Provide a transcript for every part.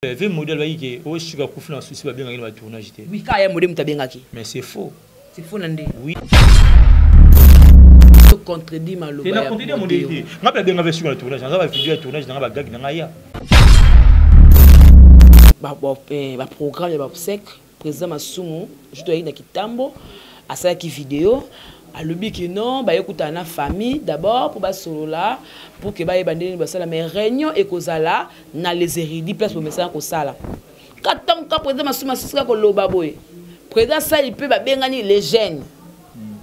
Ve modèle bayi ke o shika kufi na susi babengaki na ba tournage te. Oui, ka ya modèle mutu abengaki. Mais c'est faux. C'est faux na nde. Oui. Contredit maloba ya contredit modèle te. Nga pe abenga ve suka na tournage, nga ba video ya tournage na nga ba gag na nga ya. Ba programme ya ba obsèques, président Masumu, je dois na Kitambo, asalaki video alobi ke non, baye kutana na famille d'abord pour basolola, pour que bayeba ndenge basala, mais réunion ekozala na les érudits, place bomesana kosala. Katango ka président Masumu asisika koloba boye, président Sali mpe babengani les jeunes,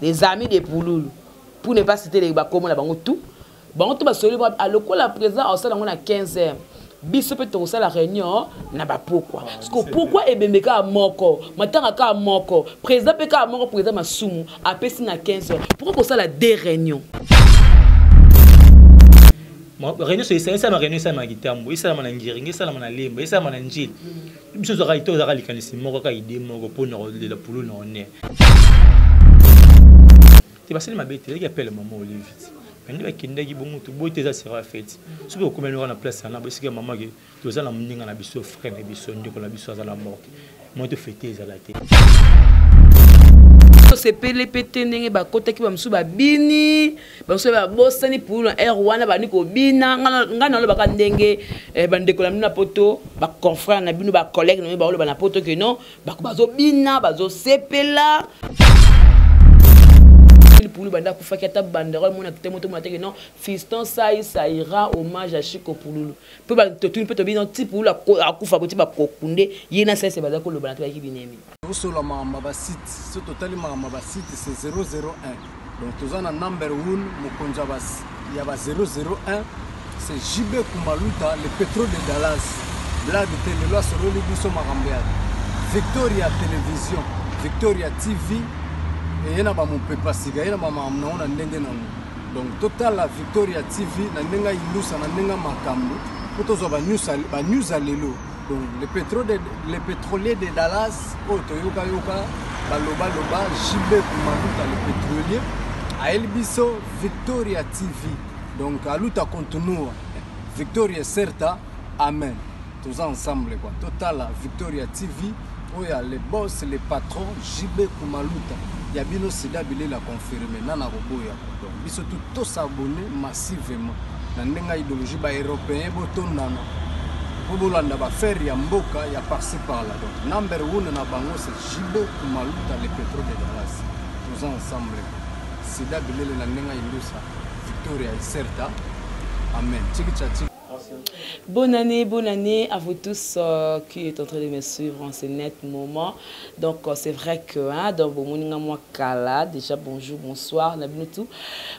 les amis de Pululu, pour ne pas citer les bakomo na bango tout. Bango tout basoli ba lokola président asala yango na 15 heures, biso mpe tokosala réunion na bapokwa. Parce que pourquoi ebembe kaka moko, matanga kaka moko, président mpe kaka moko, président Masumu apesi na 15 heures, pourquoi kosala deux réunions? Réunion so esalama, réunion esalama na Kitambo, esalama na Ngiringi, esalama na Lemba, esalama na Njili. Biso tozalaka tozalaka likanisi moko, kaka idée moko mpona kolela Pululu na honneur te. Basali mabe te, ezalaki appel mama Olive te, nde bakendaki bongo. Toboyi te, eza sera fête. Soki okomeli wana na place wana, esika mama ke toza na moninga na biso, frère na biso, ndeko na biso aza na morte, moi tofete ezala te. Tosepeli mpe te ndenge bakotaki, bamosusu babini, bamosusu babosani Pululu na aire wana, bandi kobina. Ngai nalobaka ndenge bandeko na bino na poto, baconfrère na bino, bacollègue na bino baoloba na poto ke non, bazobina, bazosepela. Pululu banda akufaki, ata banderole mona te, moto mona te ke non, fiston Sai Saira hommage à Chiko Pululu. Mpe totuni mpe tobina ti Pululu akufa, boti bakokunde ye na Saise, baza koloba na to bayaki binemi. Tosola makambo ya basite. So totali makambo ya basite, c'est 001. Donc toza na number 1, mokonzi ya ba 001, c'est JB Kumaluta, le pétrole de Dallas. Blague te, lelo asololi biso makambo ya Victoria Télévision, Victoria TV, eye na bamopepa sika, ye na bamakambo nango na ndenge nango. Donc totala Victoria TV na ndenge ayindusa, na ndenge makambo, mpo tozwa banews ya lelo. Donc le pétrolier de Dallas oyo toyokayoka balobaloba, JB Kumaluta le pétrolier ayeli biso Victoria TV. Donc aluta continua, Victoria certa, amen. Toza ensemble quoi. Totala Victoria TV oyo ya le boss, le patron JB Kumaluta ya bino, sida bilela confirmé nana koboya. Donc biso tout tosabonner massivement na ndenge ya idéologie. Baeuropéen botondana mpo bolanda bafere ya mboka ya par-ci par-là. Donc number one na bango, c'est JB Kumaluta le pétrole de Dallas. Toza ensemble, sida bilele na ndenge ya indusa, Victoria Iserta, amen. Tiki tiki. Bonne année, bonne année à vous tous qui êtes en train de me suivre en ce net moment. Donc c'est vrai que hein, donc bon moi kala déjà, bonjour, bonsoir, na bino tout.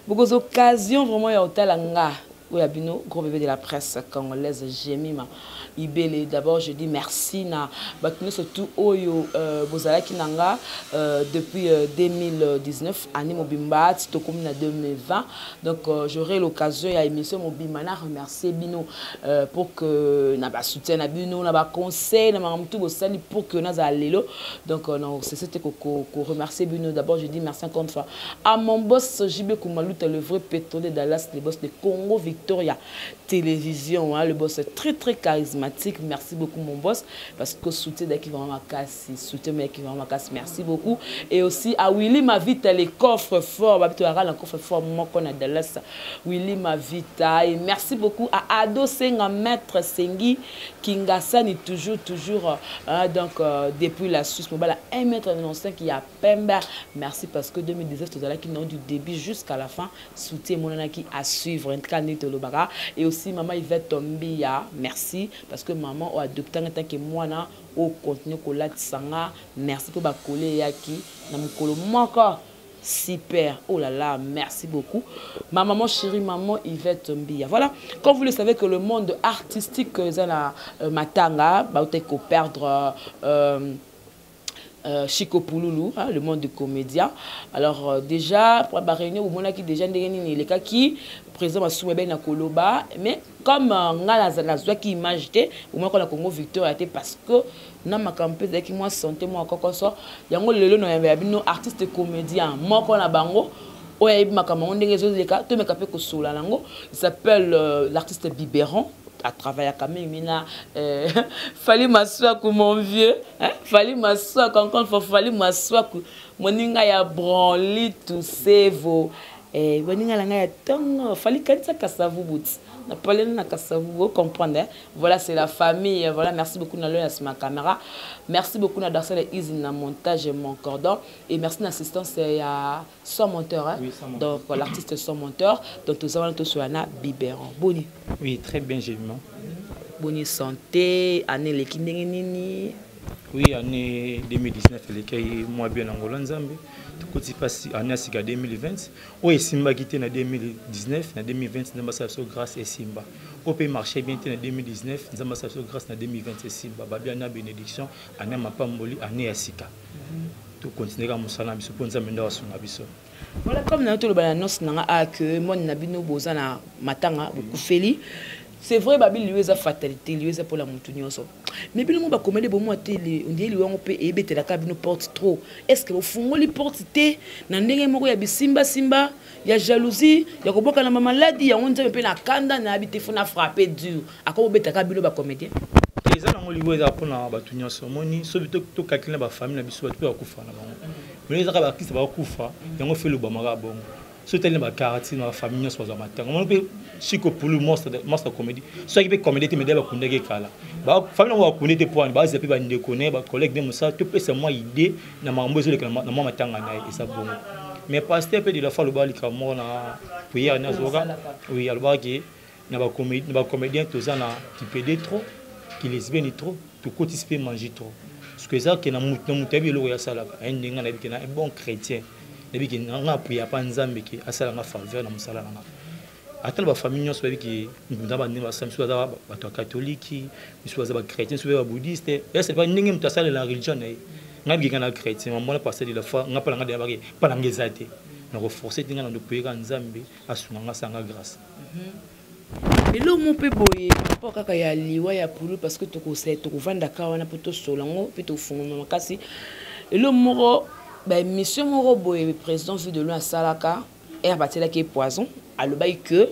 Beaucoup d'occasions vraiment ya hôtel nga oyo bino, gros bébé de la presse congolaise Jemima Ibele. D'abord, je dis merci na bato nyonso tout oyo bozalaki na nga depuis 2019, année mobimba, ti tokomi na 2020. Donc j'aurai l'occasion ya émission mobimba na remercier bino pour que na basoutien na bino, na baconseil, na makambo tout bosali pour que nazala lelo. Donc non, c'était ko remercier bino. D'abord, je dis merci encore une fois à mon boss JB Kumaluta, le vrai pétrolier de Dallas, le boss de Congo Victoria Télévision, hein, le boss est très très charismatique. Merci beaucoup mon boss, parce que soutien d'Aki vraiment makasi, soutien qui vraiment makasi. Merci beaucoup. Et aussi à Willy Mavita, les coffres forts, babito ara le coffre fort moko na Dallas, Willy Mavita. Et merci beaucoup à Ado Senga, maître Sengi Kingasani, toujours toujours, hein, donc depuis la Suisse, mobala 1m95 qui a Pemba. Merci parce que 2019 tozalaki non du début jusqu'à la fin, soutien monanaki à suivre en tout cas nito lobaka. Et aussi maman Yvette Tombia, merci parce que maman o adopté en tant que mwana o continue kolatisa nga. Merci pour ba coller yaki na mokolo moko super. Oh là là, merci beaucoup ma maman chérie, maman Yvette Mbia. Voilà, comme vous le savez que le monde artistique eza na matanga, bauta ko perdre Chico Pululu, hein, le monde du comédien. Alors déjà pour la réunion où qui déjà ndenge nini elekaki, président Masumu ben na koloba, mais comme nga na zwaki image te au moins na Congo Victoria te, parce que na makambo mpe ezalaki mwa santé mwa kokoso yango. Lelo na yamba ya bino artiste comédien moko na bango oyo ayebi makambo yango ndenge ezoleka, tomeka mpe kosola nango. Il s'appelle l'artiste Biberon. Atravaillaka mingi na Fally Maswaku, mon vieux, hein? Fally Maswaku, encore une fois, Fally Maswaku, moninga ya Branly Tusevo, baninga na ngai ya ntongo. Fally kanisa Kasavubu ti napaleli na Kasavubu, comprendre, hein? Voilà, c'est la famille. Voilà, merci beaucoup na loya nsima caméra, merci beaucoup na Darcel Easy na montage, mon cordon, et merci na assistance ya son monteur, hein? Oui, sans monteur. Donc l'artiste son monteur. Donc toza wana, tosola na biberon. Boni? Oui, très bien, Jemima. Boni santé? Année eleki ndenge nini? Oui, année 2019 elekaki mwa bien na ngolo Nzambe. Tokoti mpasi année ya sika 2020. Oyo esimbaki te na 2019, na 2020 Nzambe asala biso grâce, esimba. Oyo mpe marché bien te na 2019, Nzambe asala biso grâce, na 2020 esimba. Babi année ya bénédiction, année ya mapamboli, année ya sika. Tokontinue kaka mosala na biso mpo Nzambe nde asunga biso. Voilà, comme na toloba na annonce na nga a que moni na bino boza na matanga, bokufeli. C'est vrai, babi liwa eza fatalité, liwa eza mpona motu nyonso, mais bino mo bakomeli bomwa te. Ondie liwa yango mpe eyebetelaka bino porte trop. Est ce que bofungoli porte te na ndenge moko ya bisimbasimba, ya jalousie, ya koboka na mamaladi yango? Nzambe mpe na kanda nayebi te, fo na frappe dur, akobetaka bino bacomédien. Eza nango, liwa eza mpona bato nyonso. Omoni, soki tokakili na bafamille na biso, bato mpe bakufa na bango. Mais ezaka baartiste bakufa yango, fe elobamaka bongo. Soki otali na baquartier, na bafamille nyonso bazwa matanga. Omoni mpe Chiko Pulu, monstre comédie, soki mpe comédie te, mede bakundaki ekala, famille yango bakundi te. Poani bazela mpe bandeko na ye, bacollègue nde mosala. Topesa mwa idée na makambo ezoleka na mwa matanga na ye, eza bongo. Mais pasteur mpe de la foi alobaka likambo moko na prière ne azwaka. Oui, alobaka ke na bacomédien toza na kipédé trop, kilesbienne trop, tokotisi mpe manger trop. Parce que eza ke na mutu na mutu ayebi eloko asalaka aye. Ndenge nayebi ke na un bon chrétien, nayebi ke nga apriya pa Nzambe ke asalanga faveur na mosala na nga. Ata na bafamille nyonso bayebi ke nzambe ndenge basala. Misusu baza bato ya katholike, misusu baza bachrétien, misusu babouddhiste. Esa ndenge moto asalela religion na ye. Ngai bikeka na chrétien, mamona pasteur de la foi. Nga mpa na nga deya bake mpa na nga eza te na koforce te. Nga na ndopoyeka Nzambe asunga nga, asanga grâce. Eloko mo mpe boye par rapport kaka ya liwa ya Pulu, parce que tokovandaka wana mpo tosola yango mpe tofungama makasi. Eloko moko, baémission moko boye, président Vue de Loin asalaka ere batielaki ye poison, alobaki que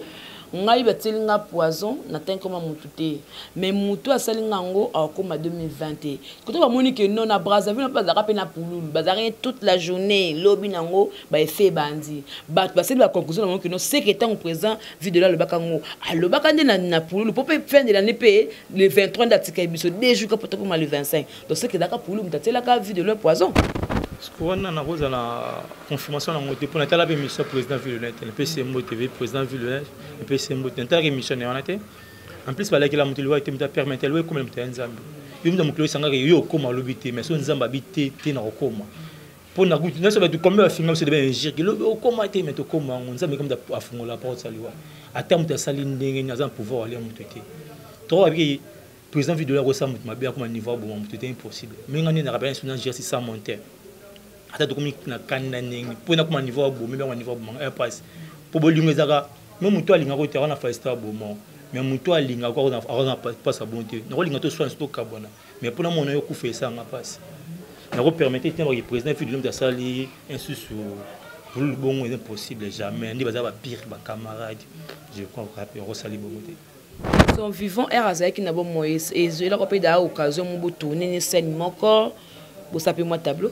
ngai batieli nga poison, natangi koma motu te, mais motu asali nga yango akokoma 2020 te. Koto bamoni ke non, na Brazzaville mpe bazalaka mpe na Pululu, bazalaki toute la journée. Lobi nango baeffet ebandi, bato basali baconclusion na bango ke non, seke ntango président Vue de Loin alobaka yango, alobaka nde na Pululu, mpo mpe fin de l'année mpe le 23 nde atikaki biso 2 jours kapo tokoma le 25. Donc seke ezalaka Pululu moto atielaka Vue de Loin poison. Wana nakozala confirmation nango te, mpo natala mpe émission président Vue de Loin te. Napesi ye mbote ve président Vue de Loin, napesi ye mbote. Natalaka émission na ye wana te. En plus, balakela moto liwa te. Moto apermettre liwa ekomela moto ya Nzambe. Yo moto ya mokili osangaka yo okóma alobi te, mais so Nzambe abi te te na kokóma. Mpo na kutu nyonso, bato combien bafinga biso de bainjure, lobi okóma te, mais tokóma yango. Nzambe komi afungola porte ya liwa. Ata moto asali ndenge nini, aza na pouvoir alia moto te. Toko babiki président Vue de Loin akosala moto mabe, akoma niveau aboma moto te, impossible. Mais nga nde nakapela na gersi sans monter. Ata tokomi na kanda ndenge mpo nakoma niveau abomi bango, niveau abomanga mpasi, mpo bolingo ezaka. Me moto alingaka te aza na facilité aboma, mais moto alingaka aza na mpasi abon te. Nakolinga toswana, tokabwana, mais mpona mona yo kufa esanga mpasi. Nakopermettre te baki président Vue de Loin asali insusu Pululu bongo, eza impossible, jamais. Nde baza bapire bacamarade, je crois akosali bongo te. Son vivant, ere azalaki na bomoi, ezwelaka mpe daa occasion mo botourne ni scène moko, bosape mwa tableau?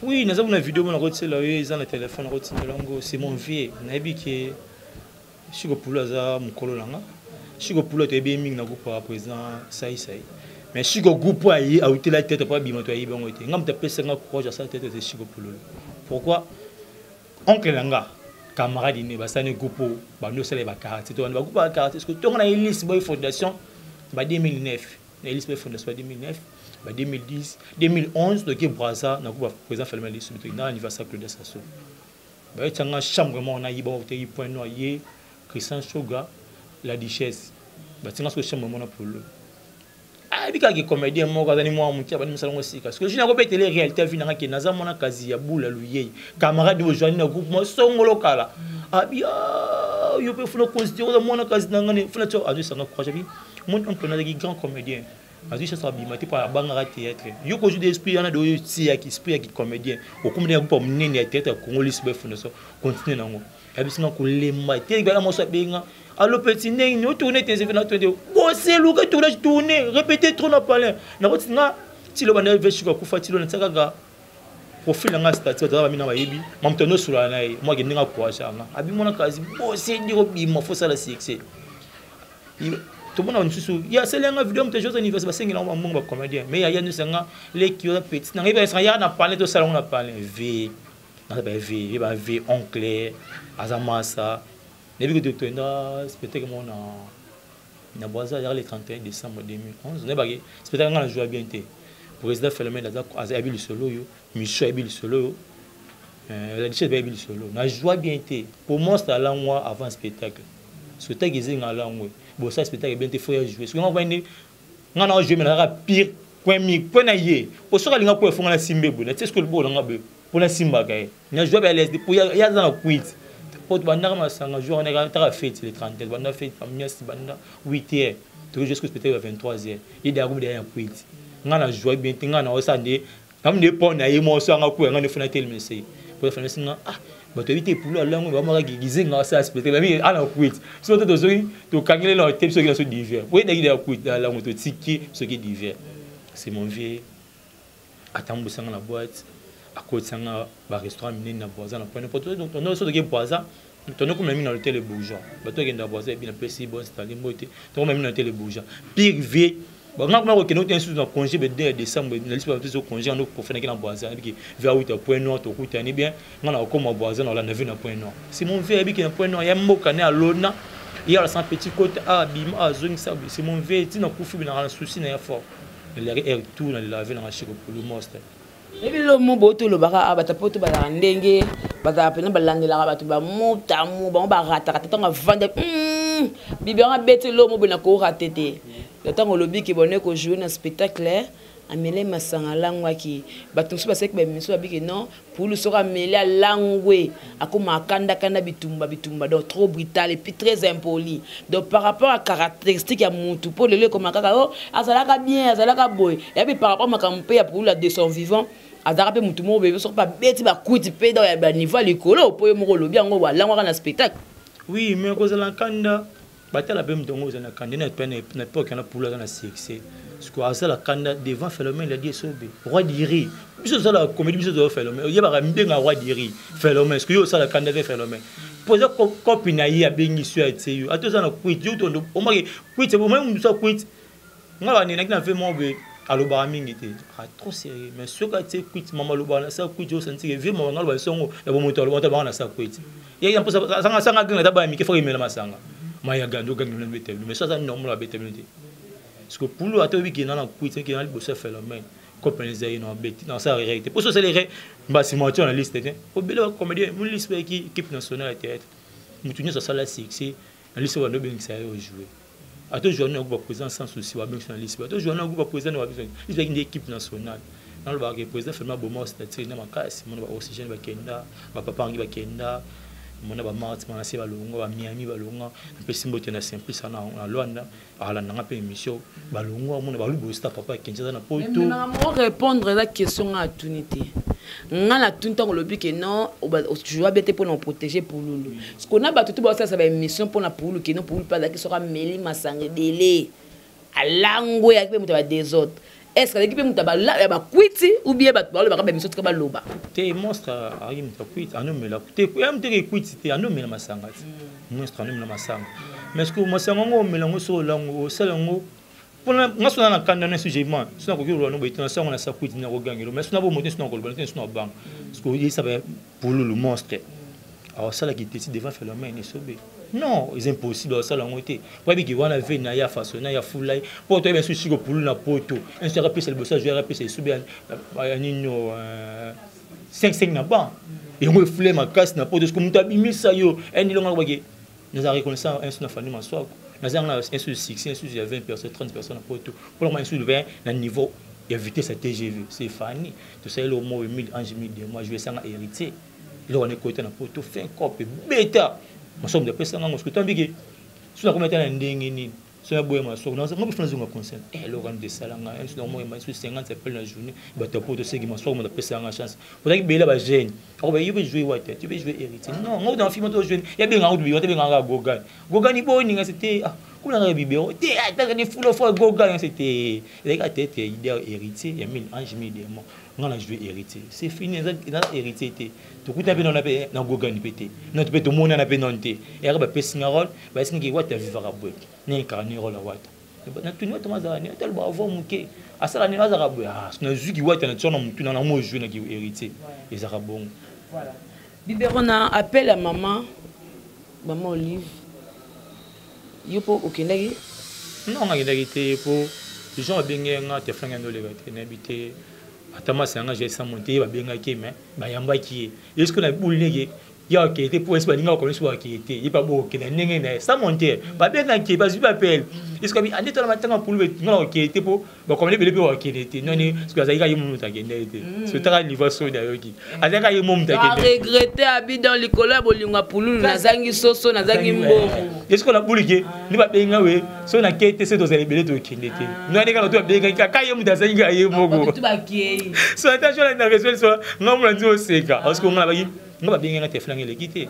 Oui, naza kuna video mo nakotiela yo, eza na telefone, nakotindela yango. C'est mon vieux. Nayebi ke Chiko Pulu aza mokolo na nga. Chiko Pulu, toyebi ye mingi na groupe ya président Saisai, mais Chiko, groupe oyo aye awutela tete po abima, toyebi yango te. Nga moto apesanga courage asala tete, c'est Chiko Pululu. Pourquoi? Oncle na nga, camarade ne basani groupe oyo bando osala baquartier, to bando bagroupe ya quartier. Parce que ntongo na Elise Boy Fondation ba 2009, na Elise Boy Fondation ba 2009, ba 2010, 2011, toke Braza na groupe ya président Falima Lisu, toke na anniversaire Claudia Sasso, bayetianga chambre moko na ye bongo, teki point noir, ye Christian Shoga, la duchesse, batinga soko chambre moko na Polo. Ayebi kaka comédien moko azali mwa moke, abandi mosala ngo sika. Soki nakobetele réalité avi nanga ke naza mwana kasi ya bula luyei, camarade ozwani na groupe mo songolo kala, abi yo mpe funa considéré oza mwana kasi na ngani funa tio azwisanga courage. Abi mon oncle nazalaki grand comédien, azwi chance abima te mpo abangaka théâtre. Yo kozwi de esprit wana de oyo tiaki esprit ya comédien, okomi na groupe monene ya théâtre ya Congo, Lisbe Fondation, continue nango. Yabisi nga kolemba te bala moso abenga allo petit ndenge nini otourne te na tourne boseluka tournage tourne répété trop na palin nakoti nga tilo banda veshuka kufa tilo na kaka profil na nga statut bato bamina bayebi mamoto anosolana na ye mwake ndenge akourage yanga abimona kasi bose ndenge obima fosala succès. Tomona mosusu ye asali yanga video moto jour anniversaire basengela yango bambongo bacomédien mais yaya nyonso yanga leki oza petit na ngai bayesanga yaka na palin tosala yango na palin v naza ba v ye ba v oncle aza masa nayebi ke toenda spectacle moko na na Brazza ezalaka le 31 décembre 2011. Nayebaki spectacle nga na joua bien te. Président Phénomène aza ayebi lisolo oyo, Micho ayebi lisolo oyo, la duchesse bayebi lisolo. Na joua bien te po monstre alangwa avant spectacle. Spectacle ezenga alangwe bosala spectacle bien te, faut ya jouer. Soki nga nde nga na jouer, mais nazalaka pire point mi point na ye po soki alinga po efonga na simbe boye na tie soki libolo nanga boye mpo nasimbaka ye na joua ba LSD po ye aza na kwiti po bandaka masanga jour wana taka fete le 31 banda fete miasi banda 8 heures toki jusqu'au spectacle ya 23 heures ye deya komi deya ya kwiti. Nga na joua bien te, nga na osala nde ngai nde mpo na ye moso anga kuya nga nde fona telemisa ye po fana singa ah bato yebi te pulu alango bamaka gizenga asala spectacle babi ana kwiti soki te tozoki tokangeli na te soki na so divers po yedaki deya kwiti alango totiki soki divers. C'est mon vieux atambwisanga na boîte, akotisanga barestaurant minene na Brazza na point po so toke Brazza tonokomela mingi na l'hôtel Le Bourgeois. Bato akenda Brazza ebi napesi bon stali mbote, tokomela mingi na hôtel Le Bourgeois pire vie. Nga kuma kokende ota lisusu na congé be 2 décembre na lisu bato so congé ando profane na Brazza nabiki via uta Point Noir tokutani bien nga na kokoma Brazza na olanda vie na Point Noir. C'est mon vieux ayebiki na Point Noir ya mboka ne alona ye ala petit côté abima azongisa. C'est mon vieux ntina kufi binaka na souci na ya fort nalelaki air tout nalela vie nanga Shiko Pulu monstre. Ebi lomo boyo tolobaka awa bato po to bazalaka ndenge bazalaka mpena balandelaka bato bamotamu bango barataka te. Ntango avanda bibi yango abeti lomo boye na korate te. Ntango olobi ke bone kojoue na spectacle amele masanga alangwaki, bato mosusu basalaki baémission babiki non Pulu soki ameli alangwe akoma akandakanda bitumba bitumba, donc trop brutal et puis très impoli. Donc par rapport à caractéristique ya mutu mpo lelo ekoma kaka o azalaka bien azalaka boye yabi par rapport makambo mpe ya Pulu de son vivant azalaka mpe mutu moko boye soki babeti bakwiti mpe donc ya baniveau ya likolo mpo ye moko olobi yango alangwaka na spectacle. Oui, mais kozala kanda batala mpe moto yango ozala na kanda na époque yana Pulu aza na succès parce que azala kanda devant Phénomène ladi esobe roi diri biso ozala comédie biso ozala Phénomène oyebaka mbenga roi diri Phénomène parce que yo osala kanda ve Phénomène po eza kopi na ye abengi so ya tie yo ata oza na kwiti yo tondo omaki kwiti omaki mosu ya kwiti nga banenaki na ve moko boye alobaka mingi te a trop sérieux mais soki atie kwiti mama alobaka na sa kwiti osantike vie mama nga aloba songo ya bomoto aloba tabanga na sa kwiti ye mposa sanga sanga ganga ta baya mike fo emela masanga maya gando ganga na bete mais so aza normal abete bino te parce que Pulu ata oyebi kenda na kwiti kenda liboso ya Phénomène kopene eza ye na bete na sa réalité po so sala mbasi moitié na liste te obele ba comédien mo liste ba équipe nationale ya théâtre mutu nyonso asala succès na liste bando obengisa ye ojouer ata ojouer na groupe président sans souci babengisa na liste ata ojouer na groupe président na babengisa liste nde équipe nationale. Nalobaka ke président Phénomène aboma statut na makasi mona baoxygène bakenda bapapa angi bakenda mona bamart manase balongwa bamiami balongwa napesi mbote na Simplice na Lwanda alandanga mpe émission balongwa mona balubo sta papa akenzi aza na poto. Mo répondre eza question nga atuni te nga natuni ntango olobi ke non ojoua bien te mpona oprotéger Pululu parce que na bato to baosalisa baémission mpona Pululu ke non Pululu mpe azalaki soki ameli masanga ebele alangwe ayaki mpe moto ya badésordre. Est ce que azalaki mpe moto ya bakwiti ou bien bato balobaka baémission tika baloba? Te, monstre ayaki moto ya kwiti anomela te ya moto eke kwiti te anomela masanga te monstre anomela masanga mais ce que masanga yango omela yango so olango osala yango mpona nga so na na kanda na sujet ma so nakoki koloba no boye te na sango na sa kwiti na kogangelo mais so na bomo te so na koloba te so na banga parce que oyesa Pululu monstre aosalaki te ti devant Phénomène esobe non eza impossible aosala yango te po ayebiki wana ve na ye afaçonne ya fulai mpo toyeba so siko Pulu na poto inso akapesa liboso ajouer akapesa esobe ya nini 5 5 na ban yango efule makasi na poto soki moto abimisa yo endilongo bake naza reconnaissant inso na famille maswako naza na inso succès inso ya 20 personnes 30 personnes na poto mpona ma inso 20 na niveau ya vitesse ya TGV. C'est fani tosaleli omo 1000 ange 1000 de moi jouer sanga héritier eloko wana ekota na poto fin cope beta masomo apesanga ngo soki tambiki so nakomi ata na ndenge nini. So ya boya masoko na ngo bifuna zonga concert. Eh eloko wana desala nga un soir moi so 50 appels na journée, bato po to seki masoko mo pesa nga chance. Ozaki bela ba jeune. Ako ba yo be jouer wata, tu peux jouer héritier. Non, ngo dans film to jouer. Ya benga ngo bi wata benga nga Gogan. Gogan bo ni nga c'était ah kuna nga bibero. Te ah ta ni fulo fo Gogan c'était. Ezaki tête idée héritier, ya mille ange mille démon. Nga na jouer héritier. C'est fini, eza héritier te. Tokuta mpe nona mpe na Gogan mpe te. Non mpe tomonana mpe non te. Eyaka bapesi nga rôle, basingi wata vivaka boye. Na incarné rôle ya wata. Natuni wata mazala ni ata loba avo moke. Asala nini azaka boye. Ah, nazwiki wata na tiona mutu na mo jouer na ki héritier. Ezaka bongo. Voilà. Biberon na appel à maman, maman Olive. Yo po okendaki? Non, ngakendaki te po gens babengaki nga telefone nga ndoleka te, nayebi te. Ata masi na nga j'ai sans monter, babengaki mais bayambaki ye. Est-ce que na buli ndenge ya okende te po esi balinga bakoni so bakende te, ye pa bokende ndenge na ye sans monter, babengaki ye, bazwi bapele. Est-ce que ande tola matanga pulu nga na okende te po bakomeli ebele mpe bakende te. Noni parce que azalaki kaka ye moto akende te. So taka niveau soni ayoki. Azalaki kaka ye moto akende. Regretter abi dans likolo ya bolingo ya pululu, nazangi soso, nazangi mbongo. Est-ce que na buli ke ni babenga we so na kete se tozala ebele tokende te. Noni kaka to babengaki kaka ye moto azangi kaka ye moko. Bato bakei. So attention na réseau so nga mona nzi oseka parce que nga baki nga babengi nga telefone nga eleki te.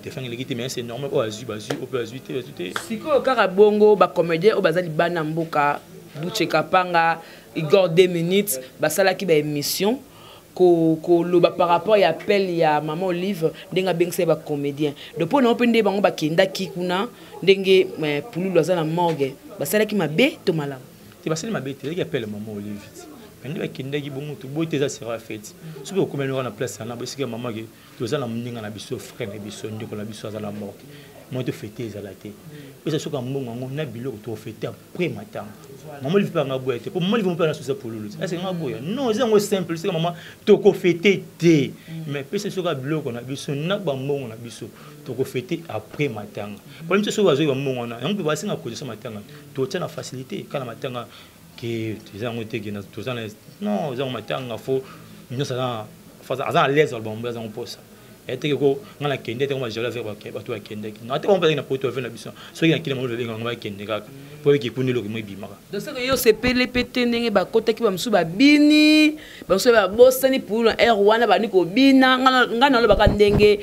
Telefone eleki te mais c'est normal oyo azwi bazwi oyo mpe azwi te bazwi te. Sikoyo kaka bongo ba comédien oyo baza libanda mboka, Duche Kapanga, Igor 2 minutes, basalaki ba émission koloba par rapport ya appel ya maman Olive ndenge abengisa ba comédien. Donc pona mpe nde bango bakendaki kuna ndenge Pululu aza na morgue, basalaki mabe to malamu? Te basali mabe te, ezalaki appel ya maman Olive. Nde bakendaki bongo toboyi te eza sera fête. Soki okomeli wana place wana boyesika mama ke toza na moninga na biso, frère na biso, ndeko na biso aza na morgue. Moi to fêter ezala te. Pesa soka mbongo yango na biloko to fêter après matanga. Maman Olive mpe anga boya te. Po maman Olive mpe na susa pululu. Est-ce que nga boya? Non, eza yango simple, c'est maman toko fêter te. Mais pesa soka biloko na biso na ba mbongo na biso toko fêter après matanga. Problème c'est soka bazoi ba mbongo wana, yango mpe basenga kozisa matanga. Totia na facilité kana matanga ke eza yango te ke na toza na non, eza yango matanga fo nyonso aza aza à l'aise ba mbongo aza mposa. Eteke ko nga na kende te ko majala vers bato bakendaki. Na te ko na poto na biso. Soki na kile mo benga nga bakende kaka. Po ki kundi loki mo ebimaka. Donc c'est que yo sepele pe te ndenge bakotaki ba mosusu babini, ba mosusu babosani pour na air wana bani kobina. Nga na lobaka ndenge,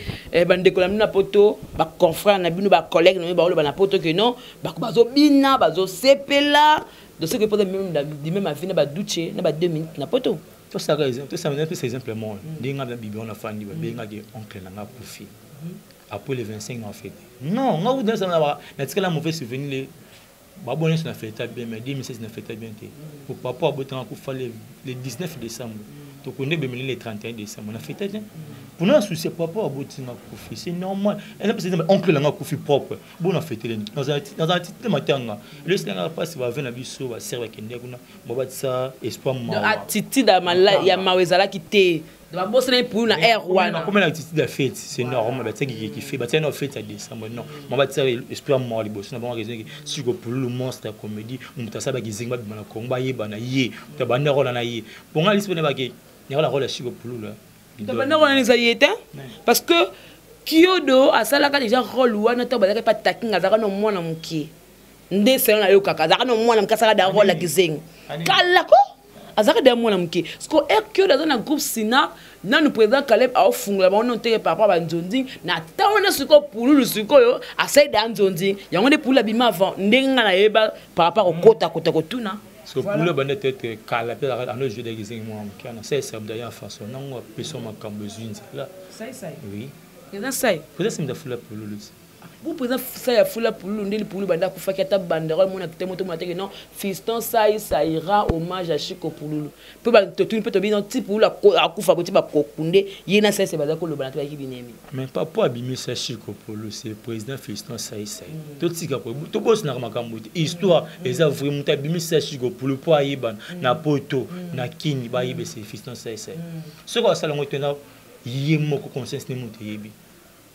bandeko na bino na poto, ba confrères na bino, ba collègues na bino, ba oloba na poto que non, bazobina, bazosepela. Donc c'est que peut-être même du même avis na ba douche, na ba 2 minutes na poto. Tout ça, tout ça, tout ça, simplement. Ndenge nga bibi on a fandi, ba benga ke oncle na nga kufi. Après le 25 en fait. Non, nga ou dans ça na na tikala mauvais souvenir le ba bonne na fête bien mais 2016 na fête bien te. Pour papa abotanga kufa le 19 décembre. To connaît bien le 31 décembre na fête bien. Pour nous soucier papa abotinga kufi, c'est normal. Elle a besoin oncle na nga kufi propre. Bon na fête le dans un petit matanga. Le singa passe va venir biso ba serve kende kuna. Bon ba ça espoir ma. Donc attitude ya mala ya mawezala ki te. Ba boss na pour na air wana. Comme l'attitude de fête, c'est normal, ba tsa qui fait, ba tsa na fête à décembre non. Mo ba tsa espoir mort liboso na ba raison ki siko pour le monstre comédie, muta sa ba ki zinga ba na Congo ba yeba na ye, ta ba na rôle na ye. Bon nga lispo na ba ki ya la rôle siko pour le. Ta ba na rôle na ye te parce que Kyodo asalaka déjà rôle wana ta ba pa taking azaka no mwana mukie. Nde selo na yo kaka azaka no mwana mukie asala da rôle ya kizengi. Kala ko azaka da mwana mukie. Parce que er Kyodo aza na groupe Sina, nanu président Caleb a ofungula ba ono teke papa ba nzondi na tawana siko pululu siko yo asai da nzondi yango nde pululu abima avant ndenge nga na yeba par rapport au kota kota kotuna. Parce que pululu ba nete kala pe ano jeu de kizengi mwana mukie na sai sai d'ailleurs façon nango peso makambo ezwi nzela. Sai sai. Oui. Président sai. Président Simda fula pululu. Bu président sai ya fula pululu ndeli pululu banda kufaki ata banderole mona te moto mona te non fiston sai ça ira hommage à Chico pululu. Pe ba totuni pe tobi non ti pululu akufa boti ba kokunde ye na sai se baza ko loba na to yaki binemi. Mais papa abimisa Chico pululu c'est président fiston sai sai. Totika ko to boss na makambo te. Histoire eza vrai muta abimisa Chico pululu po ayeba na poto na kini ba yebe c'est fiston sai sai. Soko asala ngo tena ye moko conscience ne moto yebi.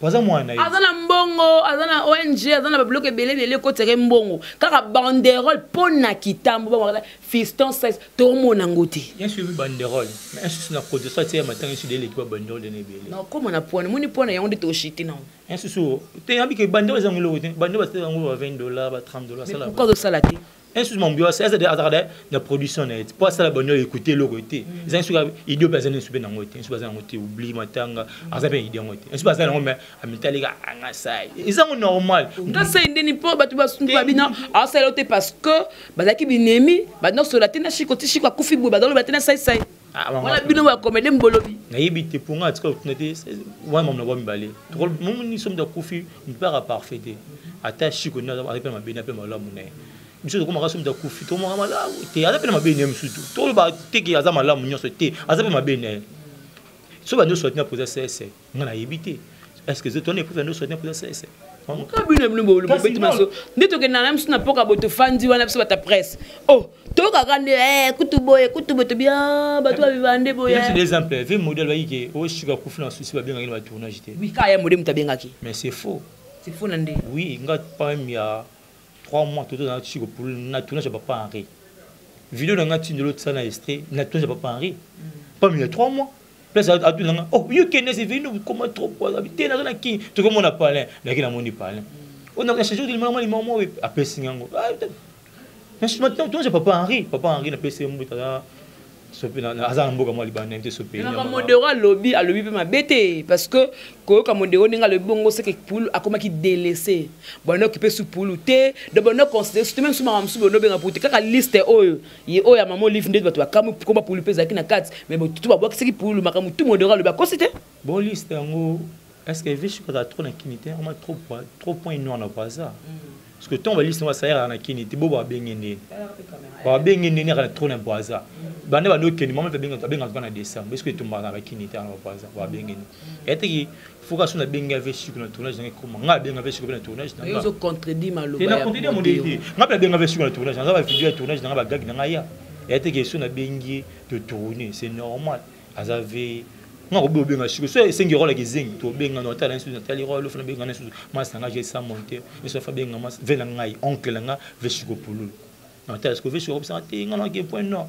Aza mwana ye. Aza na mbongo, aza na ONG, aza na babiloko ebele ebele ekotisaka mbongo. Kaka banderole mpo na kitambo bango fiston size tomona yango te. Bien sûr banderole, mais insusu na cotisation atia matanga insusu eleki ba banderole na ebele. Na okoma na pwana, moni pwana yango nde toshite nango. Insusu te yabi ke banderole ezango eloko te. Banderole basala yango ba $20, ba $30 asala. Pourquoi ozosala te? Insusu mambo yo azalaka na production na ye mpo asala banderole écouter eloko te. Eza insusu idée mpe aza na insusu mpe nango te. Insusu aza nango te, oublie matanga, aza mpe idée yango te. Insusu aza nango mais amitalika anga sai. Eza yango normal. Nga sai ndeni mpo bato basundu babina asala te parce que bazalaki binemi, banosola te na Shiko ti Shiko akufi boye bazaloba te na sai sai. Wana bino ba comédien bolobi. Nayebi te mpo nga atika kotuna te wana mamu na bwa mibale. Momoni somo akufi mpaka parfait te. Ata Shiko nde aza mpe mabe na mpe malamu na ye. Biso tokomaka somo akufi tokomaka malamu te, aza mpe na mabe na ye mosusu. Toloba te ke aza malamu nyonso te, aza mpe mabe na ye. So ba nyonso atina poza sese, nga nayebi te. Est-ce que tona épreuve nyonso atina poza sese? Ka bino bino bobeti maso nde tokenda na biso na mpoka boye tofandi wana biso bata presse. Oh, tokaka nde kutu boye kutu boye tobia bato babiba nde boye. C'est des exemples, vu modèle bayi ke o Shiko akufi na souci babengaki na ba tournage te. Oui, ka ya modèle mutu abengaki. Mais c'est faux. C'est faux na nde. Oui, nga pas même il y a 3 mois toto na Shiko pour na tournage ya papa Henri. Vidéo na nga tindelo tsana extrait na tournage ya papa Henri. Pas même il y a 3 mois. Place à tout nanga. Oh, you can c'est venu comment trop quoi habiter na na ki. Tu comme on a parlé, na ki na moni parlé. On a changé de maman maman après singango. Mais maintenant toi j'ai papa Henri, papa Henri na PC mbuta na sope na aza na mboka mwa libanda te sope. Na modero alobi alobi pe mabete parce que koyoka modero ndinga le bongo c'est que poule akomaki délaissé. Bon occupé sous poule te, de bon considérer surtout même sous maman sous bon benga pour te kaka liste oyo. Ye oyo ya maman Olive nde bato bakamwi komba poule pe ezalaki na kati mais bo tout babwakisaki poule makambo tout modero alobi akosi te. Bon liste yango est-ce que vishi kota trop na kini te, ama trop point, trop point noir na baza. Parce que tant ba liste wa sayara na kini te bo ba benge nde. Ba benge nde na trop na baza. Bande ba no kini mama pe benga benga na décembre. Est-ce que tumba na kini te na baza ba benge nde. Et te ki faut ka sona benga vishi na tournage na koma. Nga benga vishi na tournage na. Yo zo contredit maloba. Na contredit mon idée. Nga pe benga vishi na tournage, nga ba vidéo ya tournage na ba gag na nga ya. Et te ki sona bengi de tourner, c'est normal. Azave nga ko benga shiko so esengi rôle ki zengi to benga no tala nsusu tali rôle fana benga nsusu mas nga j'ai ça monter et so fa benga mas vela ngai oncle nga ve shiko pululu na tala shiko ve shiko ça te nga na ke point non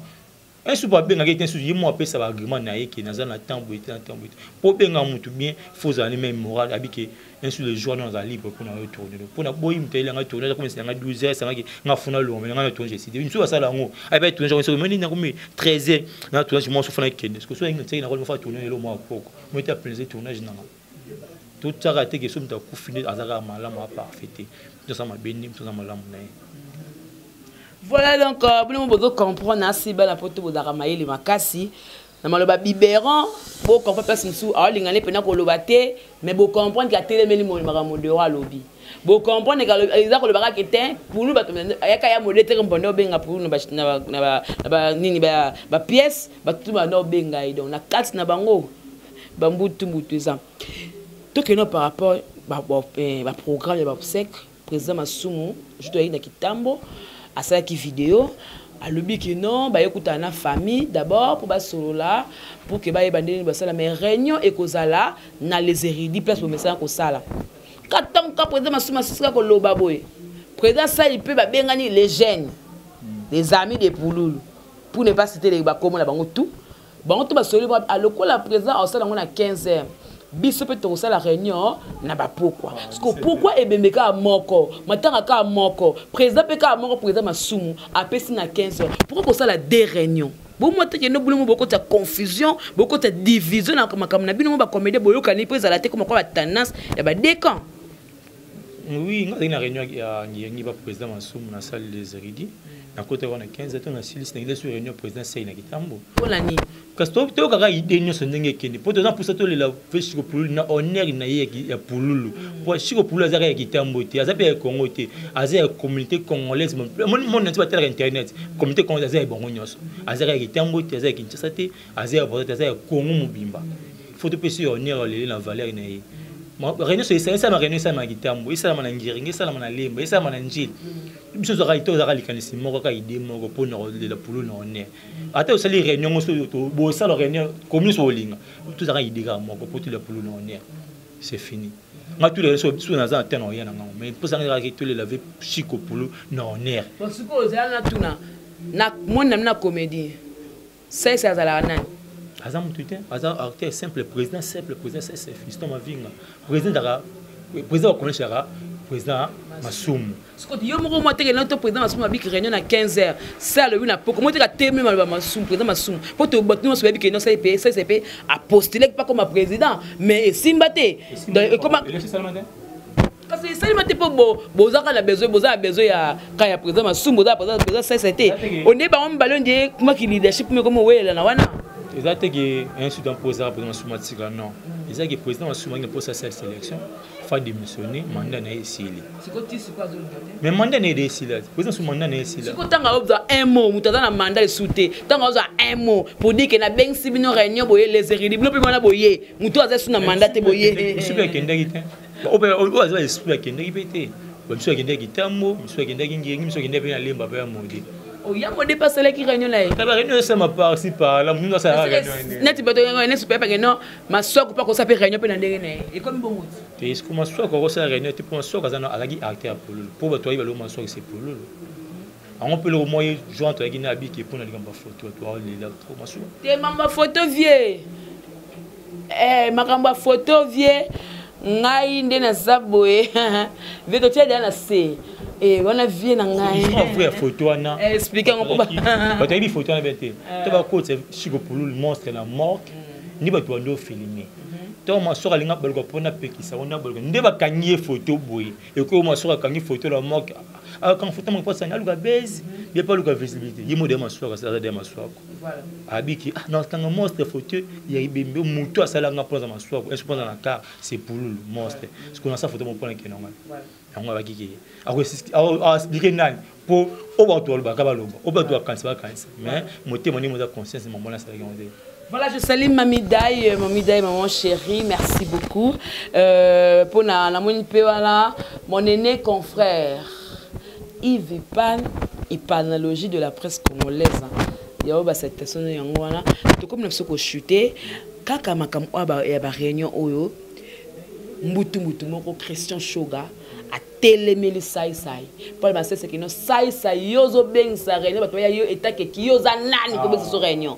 un sou ba benga ke te nsusu ye mo apesa ba argument na ye ke naza na temps boye te na temps boye po benga mutu bien faut zala même moral abike un sou le jour non za libre pour na retourner pour na boyi mutu elanga tourner comme c'est nga 12 heures ça nga nga funa longo nga na tourner c'est une sou basala ngo ay ba tourner so moni na komi 13 heures na tourner moi so funa kende parce que so ngi tsaki na ko fa tourner lo moi poko moi ta plaisir tournage na nga tout ça raté que so mutu akufini azaka malamu a parfait tout ça ma béni tout ça malamu na ye. Voilà donc bino bozo comprendre asi bana poto bozaka mayele makasi na maloba biberon bo comprendre place musu aolingane pena koloba te mais bo comprendre ka telemeli mo makambo modero alobi bo comprendre ka eza koloba kaka te pulu bato ayaka ya modero te mbondo obenga pulu na ba na ba na ba nini ba ba pièce bato tu bando obenga ye donc na kati na bango bambutu mbutu eza tokeno par rapport ba ba programme ya ba sec président Masumu je dois na kitambo asalaki vidéo alobi que non ba écouta na famille d'abord pour ba solola pour que ba yeba ndeni ba sala mais réunion ekozala na les érudits place pour mesana ko sala katam ka président Masumu asika ko loba boye président sali pe ba bengani les jeunes les amis de Pululu pour ne pas citer les ba komo na bango tout bango tout ba soli ba alokola président osala ngo na 15 heures biso pe tokosala réunion na ba pourquoi parce que pourquoi ebembe ka moko matanga ka moko président pe ka moko président Masumu apesi na 15 heures pourquoi kosala deux réunions bo mo teke no bulumu boko ta confusion boko ta division na makambo na bino ba comédien boyokani pe ezala te comme quoi ba tendance ya ba deux camps. Oui, nga na réunion ya ngi ba président Masumu na salle des érudits na kota wana 15 heures na silisi na sur réunion président Sey na kitambo. Pona nini? Kasi to to kaka idée nyonso ndenge ekende. Po toza mposa tolela fe Shiko Pululu na honneur na ye ya Pululu. Po Shiko Pululu azaka ya kitambo te, aza pe ya Congo te, aza ya communauté congolaise. Mon nti batalaka internet, communauté congolaise aza ya bango nyonso. Azaka ya kitambo te, aza ya Kinshasa te, aza ya Brazza te, aza ya Congo mobimba. Faut topesa ye honneur alele na valeur na ye. Réunion so esalama, réunion esalama na kitambo, esalama na Ngiringi, esalama na Lemba, esalama na Njili. Biso tozalaka tozalaka likanisi moko, kaka idée moko mpona kolela Pululu na honneur. Ata osali réunion ngo so bosala réunion commune so olinga, tozalaka idée kaka moko mpo tolela Pululu na honneur. C'est fini. Nga tolela so biso naza na tena oya na ngango, mais mposa nga ezalaki tolela ve Chiko Pulu na honneur. Bon, sikoyo ozala na tuna na moni na na comédie, Sese azalaka nani? Aza motu te, aza acteur simple, président simple, président Sese Fiston Mavinga, président daka, président bakonesaka président Masumu. Sikoyo yo moko mwa teke to président Masumu abiki réunion na 15 heures, se alobi na poko mo teka teme maloba Masumu, président Masumu, mpo to bato nyonso bayebi ke non, Sese Sese mpe apostule pa koma président, mais esimba te. Donc ekoma kasi esalema te, mpo bozaka na besoin, boza na besoin ya ka ya président Masumu, boza na président Sese te. Onde bango mibale onde kumaki leadership meko mowelela na wana. Eza te ke insulte mpo ezaka président Masumu atika, non, eza ke président Masumu angi mposa asala sélection, fa démissionner, mandat na ye esili. Mais mandat na ye de esila, président Masumu mandat na ye esila. Sikoyo ntango azozwa un mot, moto aza na mandat esu te, ntango azozwa un mot pour dire ke nabengisi bino réunion boye, les érudits, bino mpe wana boye, moto aza esu na mandat te, boye. Mosusu mpe akendaki te, oyo aza esprit akendaki mpe te. Bamisu akendaki Kitambo, misu akendaki Ngengi, misu akendaki mpe na Lemba mpe ya Mode. Oya Mode mpe asalaki réunion na ye. Tala, réunion esama par-ci par-là, motu asalaka réunion. Neti bato neti pepake non, Maswako mpe akosala mpe réunion mpe na ndenge na ye, ekomi bongo. Te, siko Maswako akosala réunion te, mpo Maswako aza azalaki acteur ya Pololo, mpo bato bayi baloko Maswako se Pololo yango mpe eloko moko ye jour toyaki na abiki mpona likambo ya foto, bato baolela trop Masuwa. Te, makambo ya foto vie, makambo ya foto vie, ngai nde naza boye vie, totia deya na se wana vie na ngai. Vrai ya foto wana. Explique yango mpo bato ayebi foto wana bien te. To bakotisa Chiko Pululu monstre na morgue, nde bato bandi ofilme to Masoko alinga baluka mpona pekisa wana, baluka nde bakangi ye foto boye. Ekoyo Masoko akangi foto na morgue, akanga foto moko mposani aluka base ye mpe aluka visibilité ye mo de Maswako, aza de Maswako abiki, ah, nakanga monstre foto ya ebembe, motu asalanga mpoza Maswako ese mpoza na car, c'est Pululu monstre, parce qu'on a sa photo mo mpona kende ngo yango abaki ke aexplique nani, mpo oyo bato balobaka baloba, oyo bato bakanisa bakanisa, mais motema ndenge moza conscience mamona asalaki yango te. Voilà, je salue Mami Dai, Mami Dai, maman chérie, merci beaucoup. Pour la voilà, mon aîné confrère, Yves Ipan, ipanologie de la presse congolaise. Il y a cette personne, voilà. Tout comme nous sommes chuté, kaka makam ya ba réunion oyo, mbutu mbutu moko Christian Shoga atelemeli Saisai mpo basese kino Saisai yo ozobengisa réunion, bato baya, yo etakeki, yo oza nani kobengisa so réunion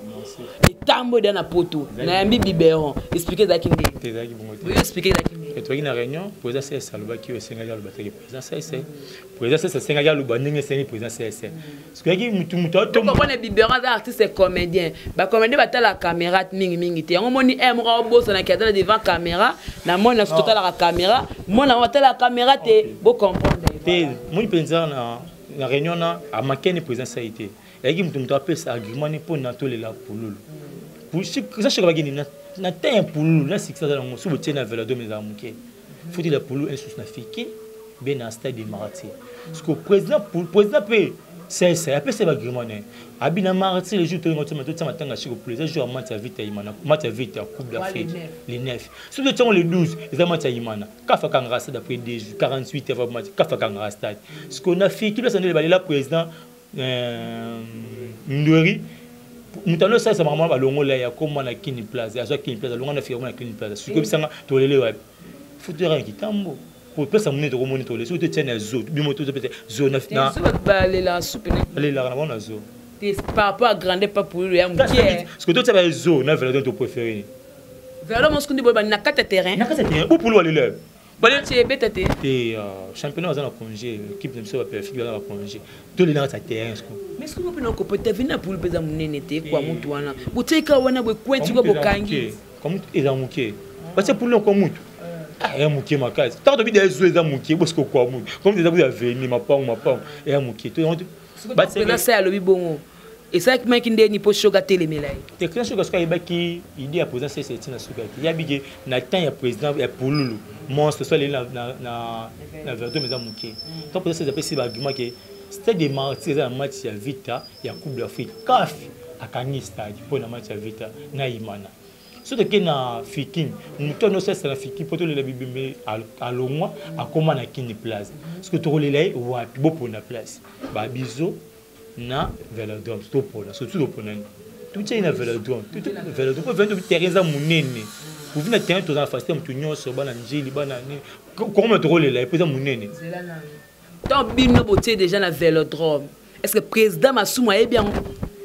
etambo eda na poto nayambi biberon. Explique ezalaki ndenge, oyo explique ezalaki ndenge. Tozalaki na réunion, président CS alobaki oyo esengaki aloba teke président CS, président CS asengaki aloba ndenge esengi président CS, parce que yaki mutu mutu. Mpona biberon aza artiste comédien, bacomédien batalaka caméra mingimingi te. Yango moni e moko aobosanaki aza na devant caméra na moni na so totalaka caméra, mona batalaka caméra te, bocomprendre. Te, moni mpenza na réunion na amakeni président sai te, yaki mutu mutu apesa argument ni mpona tolela Pululu. Sachaka bakini na te ya Pululu na succès aza nango, so botie na Velodrome ezala moke, fotela Pululu insusu na Fiki be na stade de Martyr, parce que président mpe CSA apesa baagrément na ye abi na Martyr le jour toyenga totia matanga Chiko Pulu, eza jour ya match ya Vita Imana, match ya Vita ya Coupe d'Afrique le 9. Soki totiango le 12, eza match ya Imana, kafa kangaka stade après 2 jours, 48 heures match, kafa kangaka stade. Parce que na Fiki place ndele balela président Ndweri, moto alo osalisa makambo wana, balongola ye, akóma na Kini Place, azwa Kini Place, alonga na Fiki, akóma na Kini Place. Soki obisanga tolele wapi? Futu yaka na Kitambo po place monene, tokomoni tolele soki totia na zo bimo tozopesa zo. Balelaka supe. Balelaka na bango na zo. Par rapport à grande pa Pululu ya mokie. Parce que totia bazo na Velodrome, topréféré. Velodrome mosuku ndi boye na kati ya terrain. Na kati ya terrain bo Pulu balela. Ti ebeta te. Te, championnat baza na congé, équipe na biso bapefiki baza na congé, tolela kati ya terrain siko. Mais soki mpe nakopeta vina Pulu mpe eza monene te kwa mutu wana botieka wana boye kwenti kwa bokangi. Eza moke, batia Pulu kwa mutu eya moke makasi. Ntango tobi da ezo eza moke, bosiko kwa mutu comme eza kuza veni mapango mapango eya moke. Président Sai alobi bongo, esalaki maki ndeni mpo Shoga atelemela ye. Te, président Shoga soki ayebaki idée ya président Sese etina suka te, yabi ke na temps ya président ya Pululu monstre so aleli na Velodrome eza moke. Tant président Sese apesi baargument ke stade de Martyr eza na match ya Vita ya Coupe d'Afrique, CAF akangi stade mpo na match ya Vita na Imana. So toke na Fikin, moto ano osalisa na Fikin mpo tolela bibembe alongwa, akóma na Kini Place, parce que tokolela ye wapi? Bopona place babizo na Velodrome, topona surtout topona nini? Totiai na Velodrome, Velodrome mpo Velodrome terrain eza monene. Pourvu na terrain toza na facilité, motu nyonso, bana Njili, bana nini, kokoma tokolela epo eza monene. Tant bino botie déjà na Vélodrome, est ce que président Masumu ayebi yango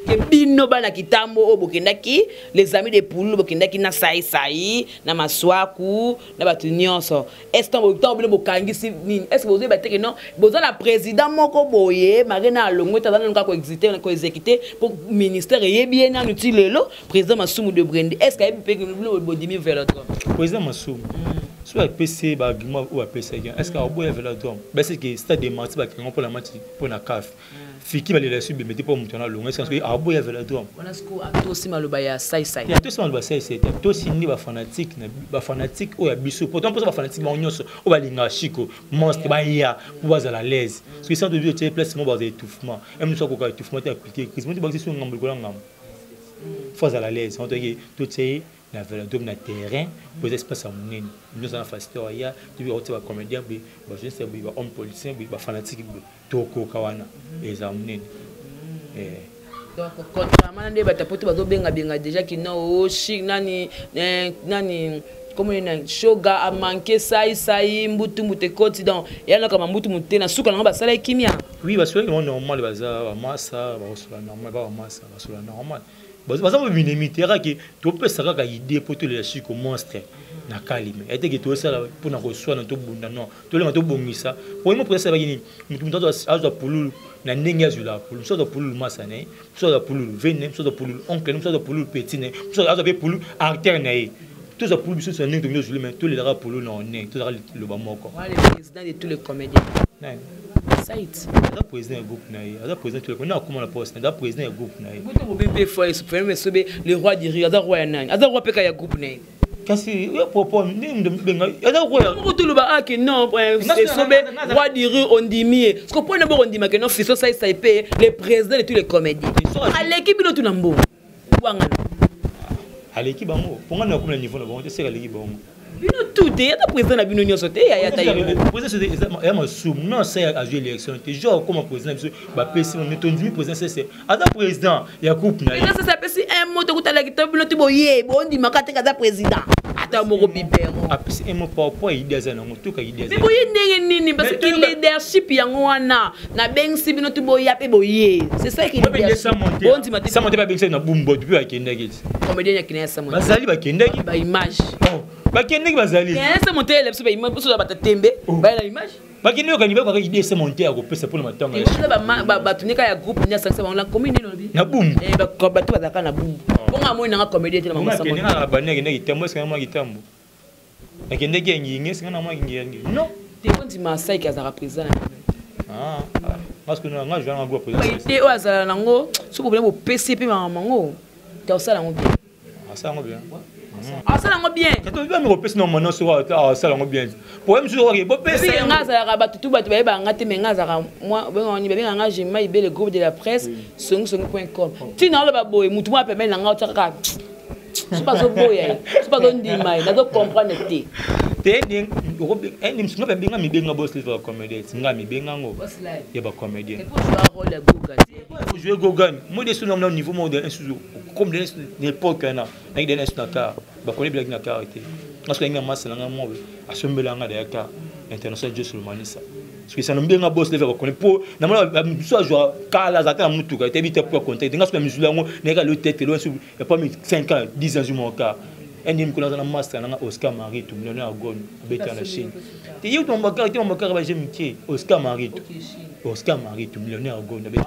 ke bino bana Kitambo oyo bokendaki, les amis de Pululu, bokendaki na Saisai, na Maswaku, na bato nyonso? Est ce ntango bino bokangisi nini, est ce que bozoyeba te ke non, boza na président moko boye mare na alongo ete aza nanu kaka koexécute mpo ministère eyebi ye nanu ti lelo, président Masumu de Brende? Est ce que ayebi mpe bino bondimi Vélodrome? Président Masumu, soki apesi baargument oyo apesaki, est ce que akoboya Vélodrome? Baseke Stade des Martyrs, bakenga mpona match, mpona CAF fiki, balela su bembe te mpo moto wana alonga. Est ce que akoboya Vélodrome? Wana sikoyo atosi maloba ya Saisai. Atosi maloba Saisai te, atosi nde bafanatique, bafanatique oyo ya biso. Pourtant mposa bafanatique bango nyonso oyo balingaka Chiko Monstre baya mpo bazala l'aise. Soki centre de tie place mo baza étouffement, mosu akoka étouffement te, appliquer crise moto bakisi so ngambo likolo ya ngambo, fo azala l'aise. Toki totie ye na Vélodrome, na terrain po eza espace ya monene, nyonso na facilité oya. Tobi kotia bacomédien boye, bajournaliste boye, bahomme politicien boye, bafanatique boye, tokoka wana, eza monene. Donc contrairement na nde bato poto bazobengabenga déjà kino oshi nani nani comme na Shoga amanke Sai Sai, mbutu mbutu ekoti, donc yanaka mambutu mutu te, na suka nango basala kimia. Oui, basolaki bango normal, baza bamasa, bakosola normal, ba bamasa basola normal, baza babinemi te. Kaka topesa kaka idée mpo tolela Chiko Monstre na kalime eteke, tosala mpona koswana, tobunda, non, tolenga tobongisa. Po ye mo président asalaki nini? Mutu azwa Pululu na ndenge azwelaka Pululu. Mosu azwa Pululu masa na ye, mosu azwa Pululu vene, mosu azwa Pululu oncle, mosu azwa Pululu petit na ye, mosu azwa mpe Pululu acteur na ye. Tozwa Pululu biso na ndenge tolingi ozwili, mais tolelaka Pululu na ndenge tozalaka liloba moko. Voilà le président de tous les comédiens. Nani? Site. Aza président ya groupe na ye, aza président tous les, na akoma na poste, aza président ya groupe na ye. Buto bobe mpe fois esope sobe le roi du rire, aza roi ya nani? Aza roi mpe ya groupe na ye. Kasi yo propos ndenge benga aza roi. Moko toloba ake non, Esobe roi du rire, ondimi ye. Parce que mpona boko ondima ke non, Fiston Saisai mpe le président de tous les comédiens aleki bino tuna mbongo wangana. Aleki bango mponga na akoma na niveau na bango te, seka aleki bango. Bino tu te, ata président na bino nyonso te, yaya ta ye. Président ya Masumu non, sa azwi élection te, jour akoma président, biso bapesi tondimi président Sese aza président ya groupe na ye. Président Sese apesi un mot, tokutalaki to bino ti boye bondimaka te aza président ata moko biberon. Apesi un mot par rapport idée aza nango, toka idée. Mais boye ndenge nini? Parce que leadership yango wana nabengisi bino ti boya mpe boye, c'est ça qui leadership. Bondima te. Samonte babengisi na Bumbo depuis bakendaki ti. Comédien yakende ya Samonte. Bazali bakendaki. Baimage. Bakendaki, bazali. Samonte ele biso baimage, biso bata tembe baya na image. Bakende okani bakaka idée Samonte ya kopesa mpona matanga. Bato neka ya groupe ni asangisa bango na commune nini olobi? Na Bumbu. Bato bazalaka na Bumbu, bongo amoi nanga comédien te na bango. Akende na bani, akendaki Kitambo, esenga mwa Kitambo, akendaki ya Ngingi, esenga na mwa Ngingi, non. Te, ondima Saiki azalaka président na bino. Parce que nga joa nga président. Idée oyo azala nango, soki obina bopesi mpe makambo yango te, osala yango bien. Asala yango bien. Asala yango bien. Bami kopesi na mona soki asala yango bien, problème mosusu oke bopesa. Nga azalaka bato tu, bato bayebaka nga te, mais nga azalaka bengani, babengaka nga Jema Ibe, le groupe de la presse songisongi.com. Ntina oloba boye, mutu moko apemeli na nga otia kaka so bazoboya ye, so bazondima ye, nazocomprendre te. Te, nga babenga mibenga boss live ya comédien, nga mibenga yango ya bacomédien. Jouer Gogan moi de so na niveau moko de insusu comme de l'époque wana naki de insu na car bakone bilaki na car te. Nga soki nga masa nanga mo asombela nga deya car international Joe Solomanisa, soki sana mbenga boss leve bakone po namona biso azwa kala aza te na mutuka etebi te po contact. Nga soki na misulu yango nayeka lo tete lo ya pas 5 ans, 10 ans zwi mon car ende mikolo aza na master nanga Oscar Marito, millionnaire agone abeta na Chine te, ye mambakar te, mambakar baje mike Oscar Marito, Oscar Marito, millionnaire agone abeta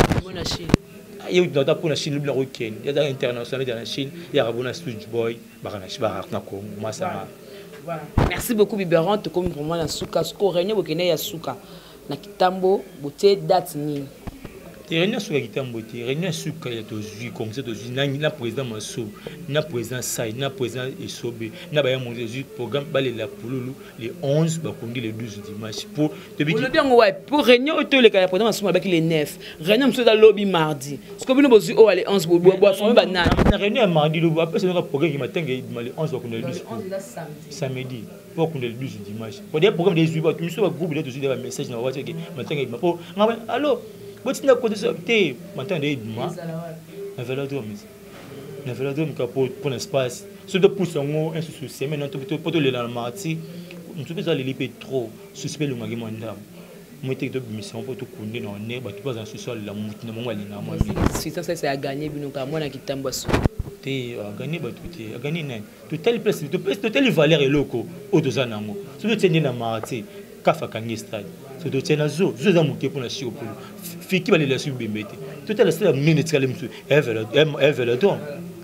ye ata mpona Chine lobi nakokende, aza international, abeta na Chine, yaka bona Switch Boy baka na Congo masanga. Merci beaucoup Biberon, tokomi vraiment na suka. Siko réunion bokende ya suka na Kitambo, botie date nini? Te, réunion ya suka Kitambo te. Réunion ya suka ya tozwi commission, tozwi na président Maso, na président Sai, na président Esobe, na baya monzi, tozwi programme balela Pululu le 11, bakundi le 12 dimanche po olobi yango wapi? Po réunion oyo toleka ya président Masumu alobaki le 9, réunion mosusu eza lobi mardi. Siko bino bozwi oyo le 11, boforme banani? Na réunion ya mardi lobi apesa naka programme matanga ebima le 11, bakunda le 12 samedi, po bakunda le 12 dimanche. Po deya programme ezwi bato miso, bagroupe de tozwi bamessage na bawati ke matanga ebima, po nga alo botinda kote te, matanga nde ebima na Vélodrome. Na velodrome ka mpo na espace. Soki topusa yango un susu semaine mpo tolela na marti, mosusu mpe eza leli mpe trop, susu mpe elongaki mwa ndambo. Moi teke tobimisa yango mpo tokunde na honneur, bato mpe bazala susu alela motu na bango alingaka mwa mingi. Susu ya gagné bino kaka mwana kitambo asuki. Te, aganye bato te, aganye nani? Totali place, totali valeur eloko oyo toza na yango. Soki totie nde na marti, kafa akangi stade. Soki totie na zo, zo eza moke mpona Shiko Pulu. Fiki balela soki bembe te. Totala stade ya monene etikali mosusu, ya velodrome.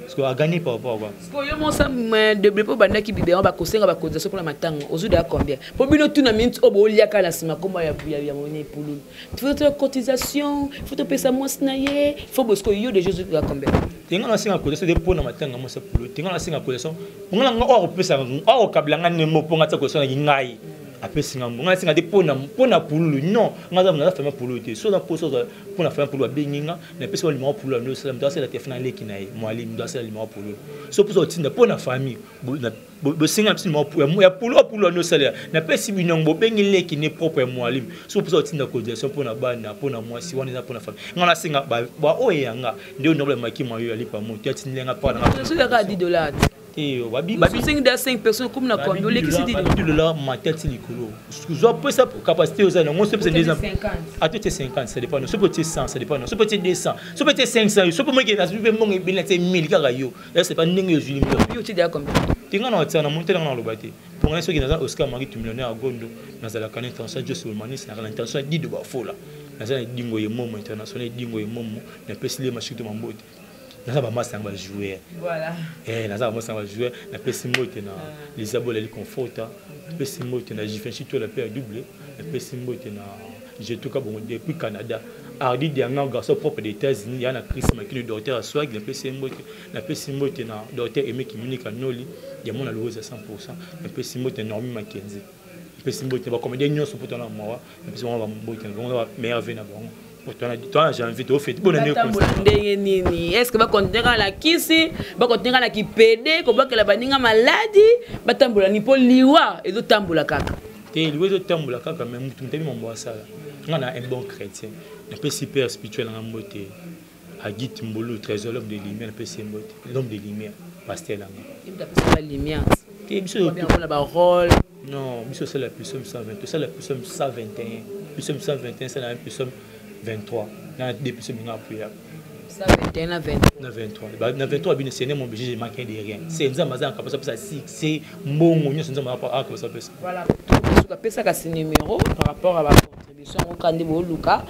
Parce que aganye par rapport à quoi? Parce que yo mosa deble po bandaki biberon bakosenga ba cotisation pour la matanga. Ozu da combien? Po bino tout na minute obo oliaka na sima komba ya ya ya moni pululu. Faut to cotisation, faut to pesa mwasi na ye, faut bosko yo de Jésus da combien? Tenga na senga cotisation de pona matanga mwasi pululu. Tenga na senga cotisation. Ngala nga oro pesa oro kabla nga nemo po nga tsa cotisation na ngai. Apesi nga mbongo. Nga senga de pona pululu. Non, nga za na famille pululu te. So na poso pona famille pululu abengi nga. Napesi ba limaka pululu ando sala mutu asala telefone aleki na ye mwali mutu asala limaka pululu so mposa otinda mpo na famille bosenga na biso limaka ya pululu pululu ando osalela napesi bino yango bobengi leki ne propre ya mwalimu so mposa otinda cotisation mpo na bana mpo na mwasi wana eza mpo na famille nga nasenga baoyo yanga nde onoble makima yo ya lipa moto atindeli nga mpo na nga 10 dollars te. Babisengi da 5 personnes comme na combien olekisi 10 dollars mata ti likolo zwa pesa capacité oza nango soki pesa 2 ata otie 50, ça dépend. Soki otie 100, ça dépend. Soki otie 200, soki otie 500, soki moke nazwi mpe mbongo ebele natie 1000 kaka yo, c'est pas ndenge ozwi. Yo otie deya combien? Te, nga na otia na monte nanga naloba te mpo ngai soki naza Oscar Marie millionnaire ya Gondo, nazalaka na international Jos Olmanis, nazalaka na international Dido Bafola, naza na Edingo ye momo international Edingo ye momo, napesi le mashito mambote. Naza bamasa yango bajoueur, naza bamasa yango bajoueur. Napesi mbote na Lisa Bolali Conforta, napesi mbote na Jivenchi Tola mpe ya double, napesi mbote na Jetuka Bongo depuis Canada, Ardi Dianga garçon propre des États-Unis, ya na Chris Makino docteur Aswag, napesi mbote. Napesi mbote na docteur Aimé Kiminika Noli ya mona Louise 100%, napesi mbote na Normi Makenzi, napesi mbote na bacomédien nyonso mpo tona mawa, napesi bango bambote na bango ba meilleur ve na bango tona janvier tofete bona. Batambola ndenge nini? Est ce que bakontinue kaka na kisi, bakontinue kaka na kipede kobwakela baninga maladi? Batambola nini? Mpo liwa ezotambola kaka. Te, liwa ezotambola kaka, mais mutu moto ayebi mambo asala. Nga na un bon chrétien, napesi père spirituel nanga mbote, Agit Mbulu Trésor, l'homme de lumière, napesi ye mbote, l'homme de lumière, pasteur nanga. Apesa lumière. Te, biso na barole. Non, biso osala psaume 120, tosala psaume 121, psaume 121, sala psaume 23 na deux psaume nga apuyaka. 121 na 23. Na 23, na 23 bino: Seigneur mon berger, je manque de rien. C'est Nzambe aza na kapasa apesa succès, mbongo nyonso Nzambe akapasa apesa. Voilà, apesaka si numéro par rapport à bacontribution yango kaka nde booluka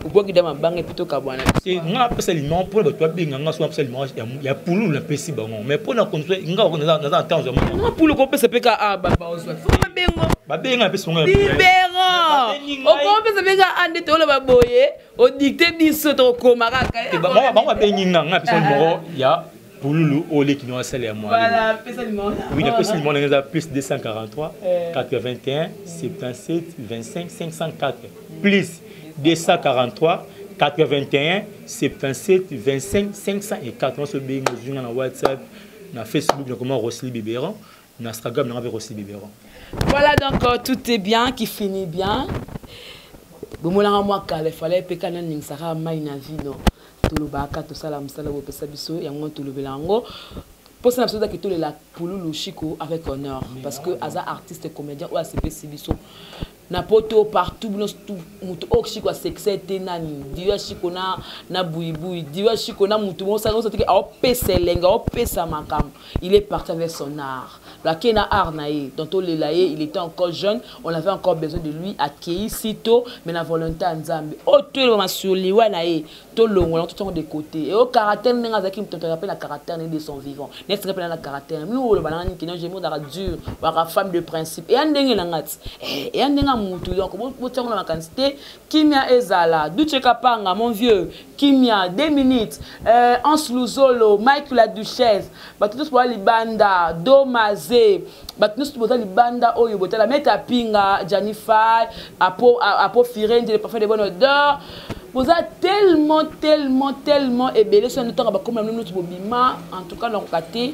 obwakida mabanga epi tokabwana. Nga napesa limao mpona bato babenga nga. So napesa limao ya pululu, napesi bango, mais mpona nga naza na temps. Nga pulu kopesa mpe ka bazwa fo babengo. Babenga, napesi bango. Biberon okopesa mpe ka a nde toloba boye, odicte biso tokokoma kaka. Bango babengi nga, nga napesa numéro ya pululu oyo oleki no asala ya mwa. Oui, napesi numéro ndenge eza: plus 243 81 77 25 504, plus 243 81 77 25 504. Nyonso obengi ozwi nga na WhatsApp, na Facebook nakoma Rosli Biberon, na Instagram nanga mpe Rosli Biberon. Voilà, donc tout est bien qui finit bien. Bomonaka mwa kala, efallait mpe kana ningisaka mai na vino. Tolobaka, tosala mosala bopesa biso yango, tolobela yango. Mposa na biso ezaki tolela Pululu Shiko avec honneur, parce que aza artiste comédien oyo asepesi biso na poto partout. Bino moto oyo Shiko asekisa ete nani? Diwa Shiko na buibui, diwa Shiko na motu mosala teke aopesa elenge, aopesa makambo. Il est parti avec son art, ake na art na ye. Donc tolela ye, il était encore jeune, on avait encore besoin de lui. Akei si tôt, mais na volonté ya Nzambe. Oyo toyelobama sur liwa na ye, tolongola totiango de côté. Eyo caractère ndenge azalaki, moto mpe na caractère de son vivant neti nga mpe na caractère mi oloba nanga nini? Kino jemi ozalaka dur, waka femme de principe, eya ndenge na nga ti, eya ndenge ya mutu. Donc botiango na makanisi te, kimia ezala. Duche Kapanga, mon vieux, kimia 2 minutes. Hans Luzolo, Mike la Duchesse, bato nyonso boza libanda, Domaze, bato nyonso boza libanda oyo botala Meta Pinga, Janify Apo, Apo Firenze, le parfum de bonne odeur. Boza tellement, tellement, tellement ebele. So ntango bakoma bino nyonso bobima, en tout cas nakoka te.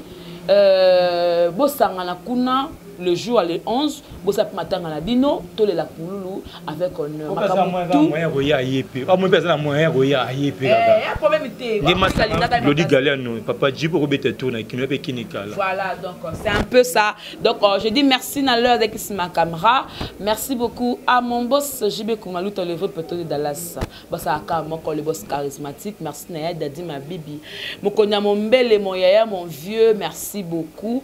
Bosangana kuna. Le jour le 11, bosala mpe matanga na bino, tolela pululu avec honneur. Makambo tout moyen koya aye mpe ah, moi mpe aza na moyen koya aye mpe kaka eh, problème te. Glody Galiano papa Jipo kobeta tour na kino mpe kini kala. Voilà, donc euh, c'est un peu ça. Donc euh, je dis merci na l'heure avec ma caméra. Merci beaucoup à mon boss JB Kumaluta, le vrai pétrole de Dallas. Basalaka moko le boss charismatique. Merci na ya Dadi Mabibi, mokonzi ya mombele, mon yaya, mon vieux, merci beaucoup.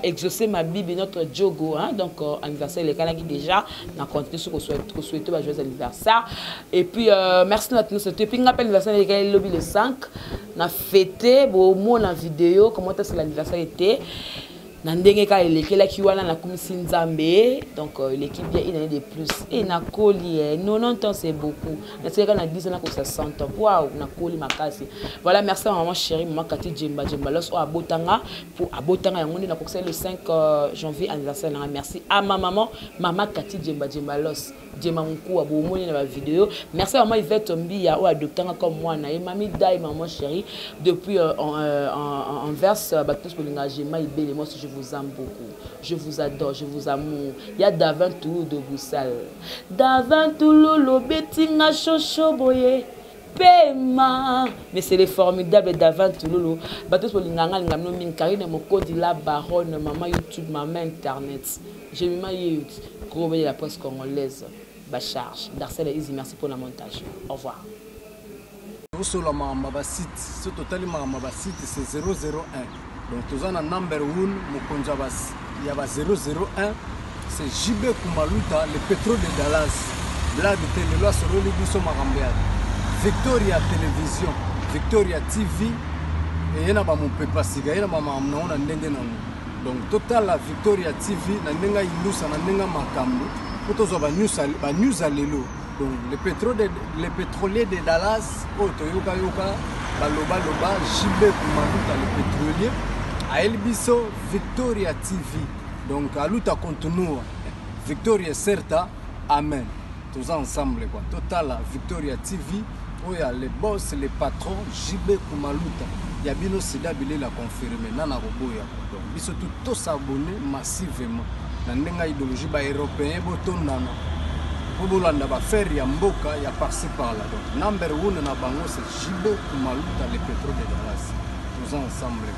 Exaucé Mabibi, notre Diogo, hein. Donc anniversaire elekanaki déjà, na continue sur kosouhaiter ba joyeux anniversaire. Et puis merci na tino et puis nga pe anniversaire elekani lobi le 5, na fêté bomona vidéo comment est-ce que l'anniversaire était na ndenge kaka elekelaki wana. Nakumisi Nzambe. Donc eleki bien, une année de plus e nakoli. 90 ans, c'est beaucoup. Natikaka na 10 ans, nakosa 100 ans. Wow, nakoli makasi. Voilà, merci à maman chérie, maman Kati Djemba Djemba Los, oyo abotanga po abotanga yango nde nakokisa le 5 janvier anniversaire nanga. Merci à ma maman, mama Kati Djemba Djemba Los Djemba Mokuwa, bomoni na bavideo. Merci à maman Yvette Mbiya, oyo adoptanga comme mwana ye. Mami Dai, maman chérie depuis en Anvers. Bato nyonso bolingaka Jema Ibele, moi aussi je vous aime beaucoup, je vous adore, je vous amour. Ya Davin Toulou de Bruxelles, Davin Touloulou betinga shosho boye pema, mais c'est le formidable Davin Touloulou. Bato nyonso bolingaka nga, alinga bino mingi. Karine Mokondi, la baronne, mama YouTube, mama internet, Jemima Yeyut, gros de la presse congolaise, bacharge Darcel Easy, merci pour le montage. Au revoir. Tosola makambo ya basite. So totali makambo ya basite, c'est 001. Donc toza na number 1, mokonzi ya ba 001, c'est JB Kumaluta, le pétrole de Dallas. Blague te, lelo asololi biso makambo ya Victoria Télévision, Victoria TV. Eye na bamopepa sika, ye na bamakambo nango na ndenge nango. Donc totala Victoria TV na ndenge ayindusa, na ndenge makambo mpo tozwa banews ya lelo. Donc le pétrolier de Dallas, oyo toyokayoka balobaloba, JB Kumaluta le pétrolier ayeli biso Victoria TV. Donc aluta continua, victoria certa, amen. Toza ensemble quoi. Totala Victoria TV oyo ya le boss, le patron JB Kumaluta ya bino, sida bilela confirme nana koboya. Donc biso tu tos'abonner massivement na ndenge ya idéologie. Baeuropéen botondana mpo bolanda baaffaire ya mboka ya par-ci par-là. Donc number one na bango, c'est JB Kumaluta le pétrole de Dallas. Toza ensemble,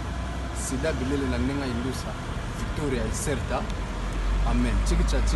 sida bilele na ndenge ya indusa, victoria ecerta, amen. Chikicha.